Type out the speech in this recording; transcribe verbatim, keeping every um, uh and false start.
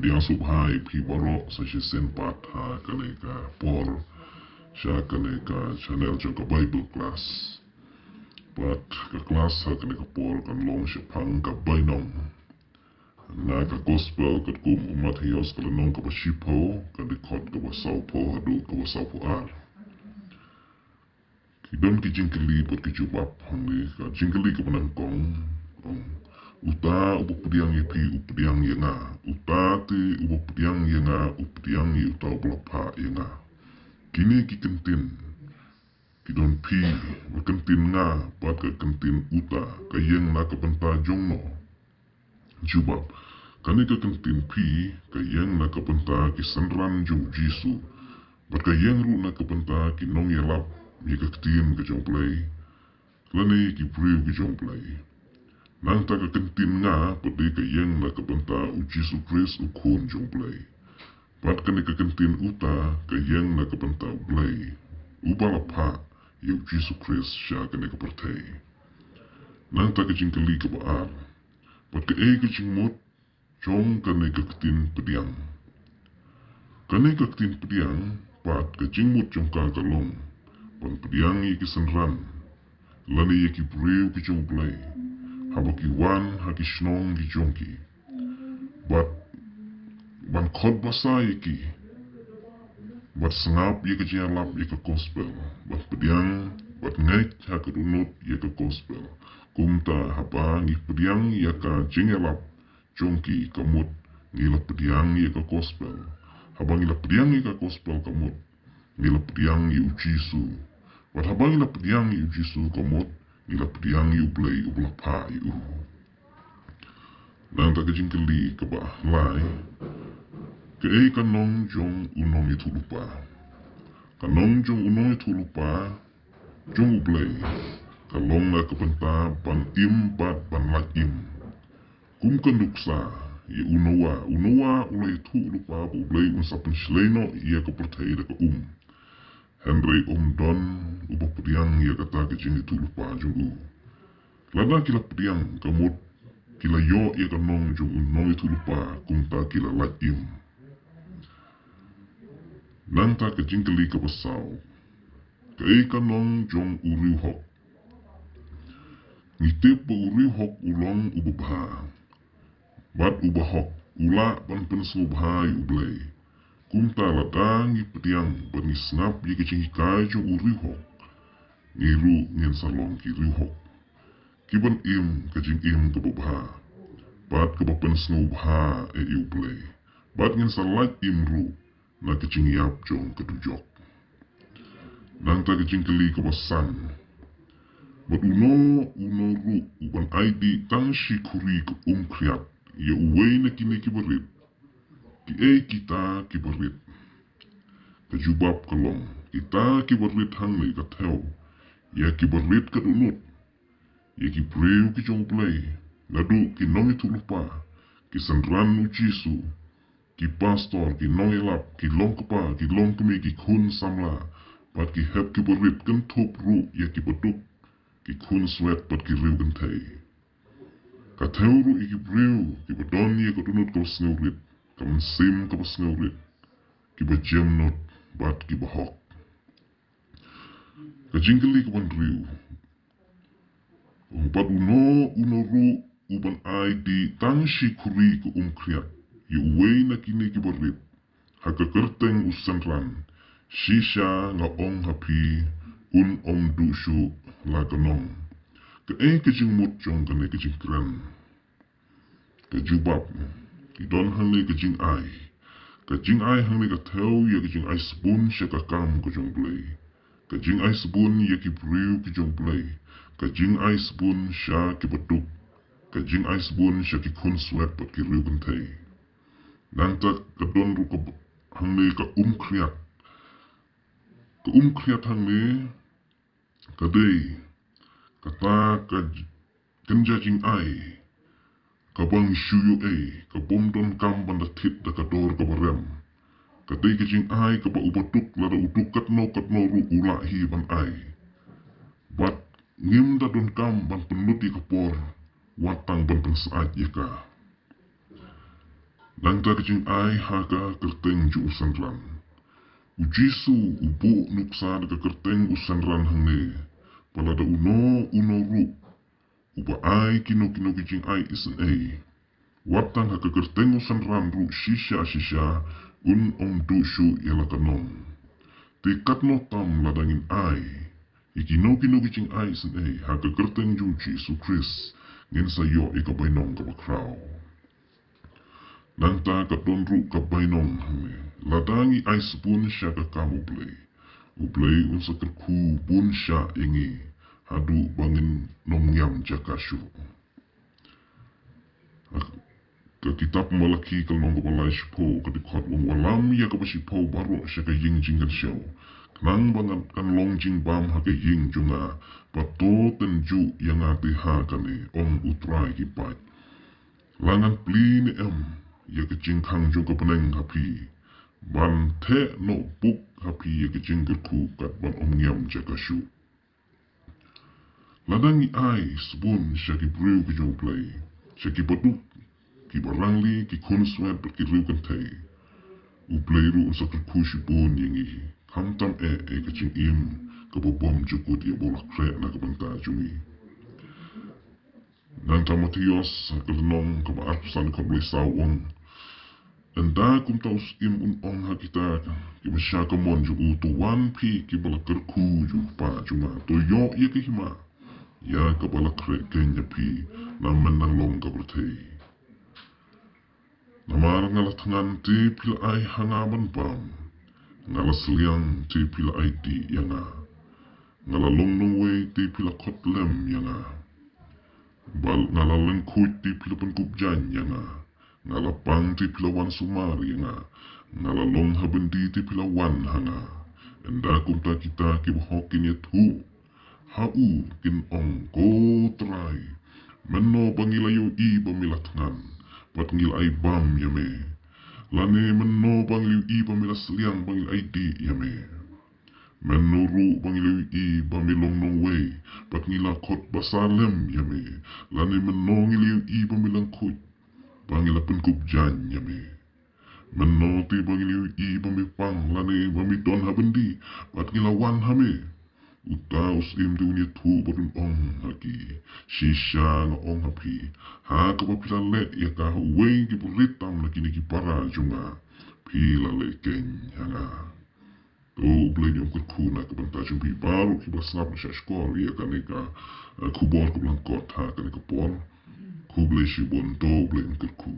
Ïa sngewbha ïa phi baroh sa shisien pat ha kane ka por sha kane ka channel jong ka Bible class. Pat ka class ha kane ka por kan long shaphang ka bainong na ka gospel katkum u Mathaios ka lynnong kaba shiphew, ka dkhot kaba sawphew haduh kaba sawphew ar. Ki don ki jingkylli bad ki jubab hangne. Ka jingkylli kaba nyngkong, ong, uta uba pdiang ïa phi u pdiang ïa nga, uta te uba pdiang ïa nga u pdiang ïa uta uba la phah ïa nga. Kine ki kyntien ki don phi, ka kyntien nga bad ka kyntien uta, ka ïeng na ka bynta jong no? Jubab, kane ka kyntien phi ka ïeng na ka bynta ki synran jong u Jisu, bad ka ïeng ruh na ka bynta ki nongïalap ïa ka ktien ka jong u Blei lane ki briew ki jong u Blei. Nangta ka kyntien nga pat de ka ïeng na ka bynta u Jisu Khrist u Khun jong u Blei. Bad kane ka kyntien uta ka ïeng na ka bynta u Blei uba la phah ïa u Jisu Khrist sha kane ka pyrthei. Nangta ka jingkylli kaba ar, bad kaei ka jingmut jong kane ka ktien pdiang? Kane ka ktien pdiang pat ka jingmut jong ka ka long ban pdiang ïa ki synran lane ïa ki briew ki jong u Blei haba ki wan ha ki shnong ki jong ki, bad ban khot basa ïa ki, bad sngap ïa ka jingïalap ïa ka gospel, bad pdiang, bad ngeit ha ka dohnud ïa ka gospel. Kumta haba ngi pdiang ïa ka jingïalap jong ki, ka mut ngi la pdiang ïa ka gospel. Haba ngi la pdiang ïa ka gospel, ka mut ngi la pdiang ïa u Jisu. Bad haba ngi la pdiang ïa u Jisu, ka mut ngi la pdiang ïa u Blei uba la phah ïa u. Nangta ka jingkylli kaba lai, kaei ka nong jong u nongïathuhlypa? Ka nong jong u nongïathuhlypa jong u Blei ka long na ka bynta ban im bad ban lait im. Kum ka nuksa ïa u Noah, u Noah u la ïathuhlypa ba u Blei un sa pynshlei noh ïa ka pyrthei da ka um. Hynrei ym don uba pdiang ïa kata ka jingïathuhlypa jong u. Lada ki la pdiang, ka mut ki la ïoh ïa ka nong jong u nongïathuhlypa, kumta ki la lait im. Nangta ka jingkylli kaba saw, kaei ka nong jong u riewhok? Ngi tip ba u riewhok u long uba bha bad uba hok, u lah ban pynsngewbha ïa u Blei. Kumta lada ngi pdiang bad ngi sngap ïa ka jinghikai jong u riewhok, ngi ruh ngin sa long ki riewhok kiban im ka jingim kaba bha bad kaba pynsngewbha ïa u Blei, bad ngin sa lait im ruh na ka jingïap jong ka dujok. Nangta ka jingkylli kaba san, bad uno uno ruh uban ai dih tang shi khuri ka um khriat ïa uwei na kine kiba rit, kiei kita kiba rit? Ka jubab ka long, kita kiba rit hangne ka thew ïa kiba rit ka dohnud, ïa ki briew ki jong u Blei, naduh ki nongïathuhlypa, ki synran u Jisu, ki pastor, ki nongïalap, ki longkpa, ki longkmie, ki khun samla, bad ki hep kiba rit, kynthup ruh ïa kiba duk, ki khun swet bad ki riew kynthei. Ka thew ruh ïa ki briew kiba don ïa ka dohnud kaba sngewrit, ka mynsiem kaba sngewrit, kiba jemnud bad kiba hok. Ka jingkylli kaba hynriew, bad uno uno ruh uban ai dih tang shi khuri ka um khriat ïa uwei na kine kiba rit, ha ka kyrteng u synran, shisha nga ong ha phi, un ym duh shuh la ka nong. Kaei ka jingmut jong kane ka jingkren? Ka jubab, ki don hangne ka jingai. Ka jingai hangne ka thew ïa ka jingai sbun sha ka kam ka jong u Blei, ka jingai sbun ïa ki briew ki jong u Blei, ka jingai sbun sha kiba duk, ka jingai sbun sha ki khun swet bad ki riew kynthei. Nangta ka don ruh ka b-, hangne ka um khriat. Ka um khriat hangne ka dei kata ka j-, kynja jingai kaba ngi shu ïoh ei, ka bym donkam ban da thied da ka dor kaba rem. Ka dei ka jingai kaba uba duk, lada u duk katno katno ruh u lah hi ban ai. Bad ngim da donkam ban pynlut ïa ka por wat tang ban pynsyaid ïa ka. Nangta ka jingai ha ka kyrteng jong u synran. U Jisu u buh nuksa da ka kyrteng u synran hangne, ba lada uno uno ruh uba ai kino kino ki jingai isynei, wat tang ha ka kyrteng u synran ruh shisha shisha, un ym duh shuh ïa la ka nong. Te katno tam lada ngin ai ïa kino kino ki jingai isynei ha ka kyrteng jong u Jisu Khrist, ngin sa ïoh ïa ka bainong kaba khraw. Nangta ka don ruh ka bainong hangne, lada ngi ai sbun sha ka kam U Blei, U Blei un sa kyrkhu bun shah ïa ngi, haduh ba ngin ym ngiam jaka shuh. Ka kitab Malaki ka lynnong kaba lai shiphew, ka dkhot u ong: Wallam ïa kaba shiphew baroh sha ka ïing jingkynshew, khnang ba ngan kan long jingbam ha ka ïing jong nga, bad to tynjuh ïa nga te ha kane, ong U Trai ki paid. La ngan plie ne em ïa ka jingkhang jong ka bneng ha phi, ban theh noh buk ha phi ïa ka jingkyrkhu, kat ban ym ngiam jaka shuh. Lada ngi ai sbun sha ki briew ki jong U Blei, sha ki baduk, ki barangli, ki khun swet bad ki riewkynthei, U Blei ruh un sa kyrkhu shibun ïa ngi, khamtam eh ïa ka jingim kaba bymjukut ïa ba la khreh na ka bynta jong ngi. Nangta Mathaios ka lynnong kaba arphew san, ka dkhot ba lai saw u ong: Ynda kumta u Syiem un ong ha kita kiba sha ka mon jong u: To wan phi kiba la kyrkhu jong u Kpa jong nga, to ïoh ïa ka hima ïa kaba la khreh keiñ ha phi na mynta nang long ka pyrthei. Namar nga la thngan te phi la ai ha nga ban bam, nga la sliang te phi la ai dih ïa nga, nga la long nongwei te phi la khot lem ïa nga, bad nga la lyngkhuid te phi la pynkup jaiñ ïa nga, nga la pang te phi la wan sumar ïa nga, nga la long ha byndi te phi la wan ha nga. Ynda kumta kita kiba hok kin ïathuh ha u, kin ong: Ko Trai, mynno ba ngi la ïohi ba me la thngan bad ngi la ai bam ïa me? Lane mynno ba ngi la ïohi ba me la sliang ba ngi la ai dih ïa me? Mynno ruh ba ngi la ïohi ba me long nongwei bad ngi la khot basa lem ïa me? Lane mynno ngi la ïohi ba me lyngkhuid ba ngi la pynkup jaiñ ïa me? Mynno te ba ngi la ïohi ba me pang lane ba me don ha byndi bad ngi la wan ha me? Uta u Syiem te un ïathuh bad un ong ha ki: Shisha nga ong ha phi, ha kaba phi la leh ïa ka ha uwei ki bariewtam na kine ki para jong nga, phi la leh keiñ ha nga. To U Blei un kyrkhu na ka bynta jong phi baroh kiba sngap na shah shkor ïa kane ka, eh, khubor kaba lyngkot ha kane ka por. Khublei shibun, to U Blei un kyrkhu.